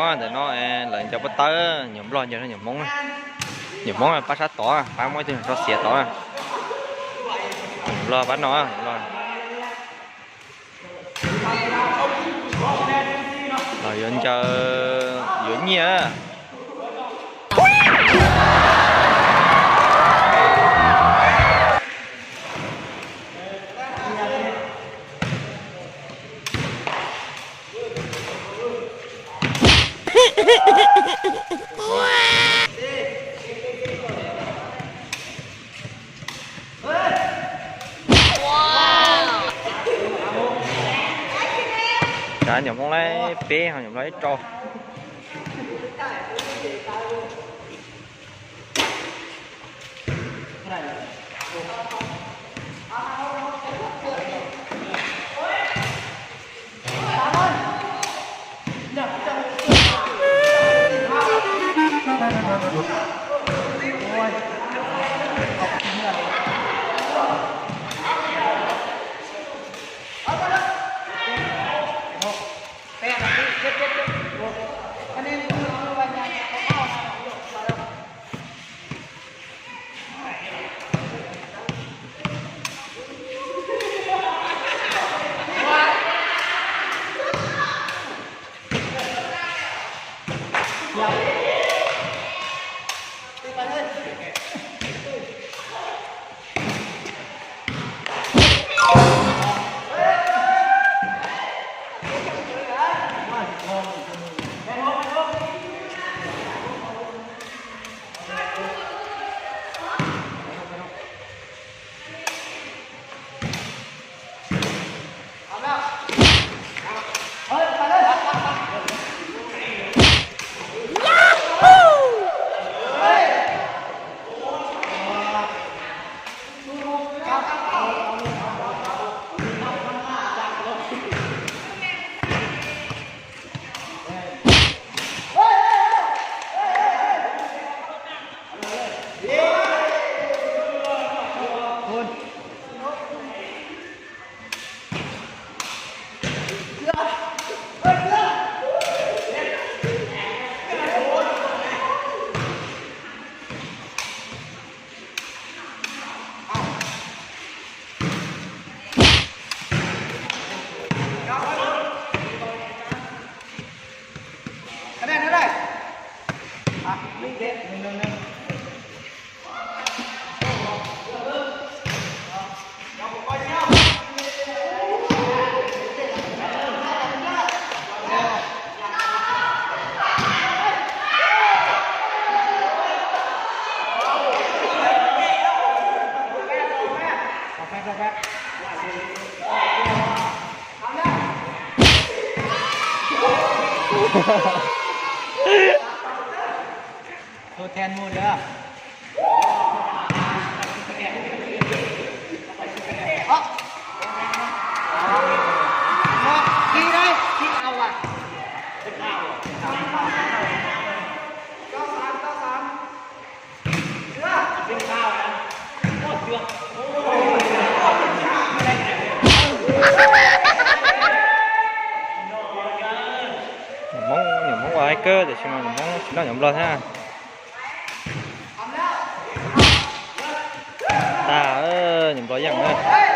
Ntawm no lawv ncaws pob tawb, nyuam nplog ncaws rau nyuam hmoob. Nyuam hmoob pab sab tod, pab muaj ib tug tso xiav tod. Nyuam nplog pab no, nyuam nplog. Los yuav ncaws, yuav nyiaj. Cov nyuam hmoob laib peb ho nyuam nplog ib rau. Tus then mus lawm. Khi đây, khi ao à. Nyuam Hmoob, nyuam Hmoob ua ib kawg tiam sis mas nyuam Hmoob tsis noj nyuam nplog thiab. Tag, nyuam nplog yeej na.